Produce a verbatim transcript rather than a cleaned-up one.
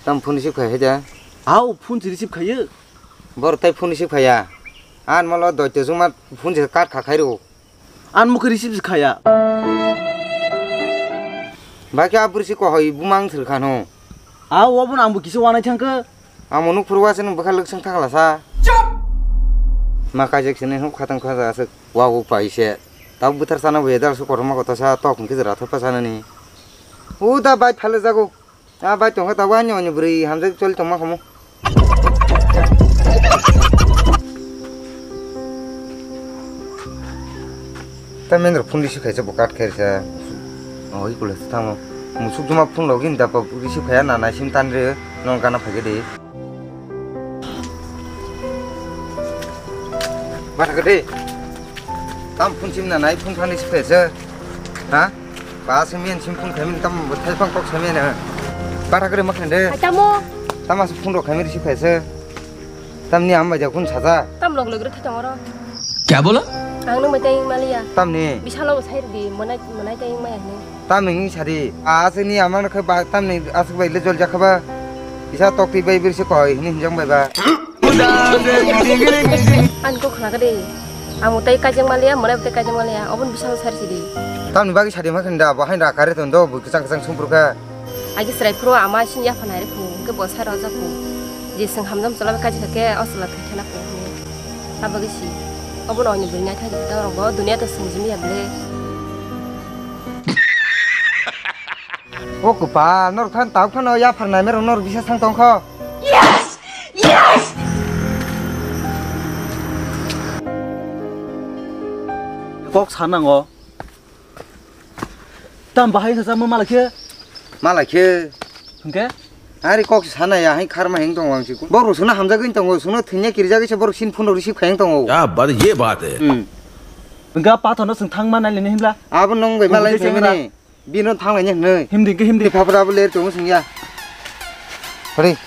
Tam phone receive khai haida. Au, phone si receive khaiyo. Bor tai phone receive khaiya. An molo doito juma phone se kat kha khairo. An mukhe receive khaiya. Baki abri si kohoi bumang sir khano. Au, obon ang bu kisa wanai thangkhe. Amo nuk phuru wase nung bwkha lwksong thangla sa. Chup! Ma kaijak sini nuk khatang khaja aswk wago paise. Tab buthar sana bo edal su korma kota sa tok hwnkhe jora thapa sanani. Uda bai phale jago. A bai tongkha tab ani ani bwrwi hamjak choli tongma khomo. Ta mendro phone receive khaisa bo kat khaisa. Oi kule thango. Musuk juma phone login da pa receive khaya na nai sim tanre no gana phage de. Bathakade. Tam phone sim na nai phone phani si phese. Ha? Ba sim yen sim phone khamin tam thai phang kok sim yen. Bathakade makhan de. Ai tamo. Tama si phone rok khamin si phese. Tamni am bai ja phone saja. Tam log log re thai tongoro. Kya bola? Ang nung bai tai maliya. Tamni. Bisalo bo sai ridi monai monai tai maya ni. Tamni sari. Asini amang khe ba tamni asuk bai le jol jakha ba. Isa tokti bai birse koi hini hinjang bai ba. Ani kok khna kade. Amo tai kajang maliya, mora tai kajang maliya. Obon bisang sar sidi. Tamni bagi sadi ma khanda, bo hain rakare ton do, bo kisang kisang sumpur kha. Agi srai phuru ama sin ya phanai re phu, ke bo sar oja phu. Je sing hamjam chola kaji kake, osla thai thana phu. Abo gisi. Obon oni buri nai thai ta rong bo, dunia to sing jimi ya ble. O kwpal, nor khan tau khano yaphar nai merong nor bisa sang tong kho. Yes! Yes! Kok sanango. Tam bahai kha samo malakhe. Malakhe. Hwnkhe? Ari kok sanaya hai kharma heng tongo ang chikun. Borok sungno hamjagwi tongo, sungno thwinya kirjagwi se borok sin phunrok receive khai tongo. Kya baat, ye baat hai. Hmm. Hwnkhe pathorno swng thangma nailini hinbla. Abo nong bai malai Kubui je nang sengra. Bini. Bino thanglaini hwnwi. Himdi hwnkhe himdi. Phapra abo ler tongmo singya. Hore.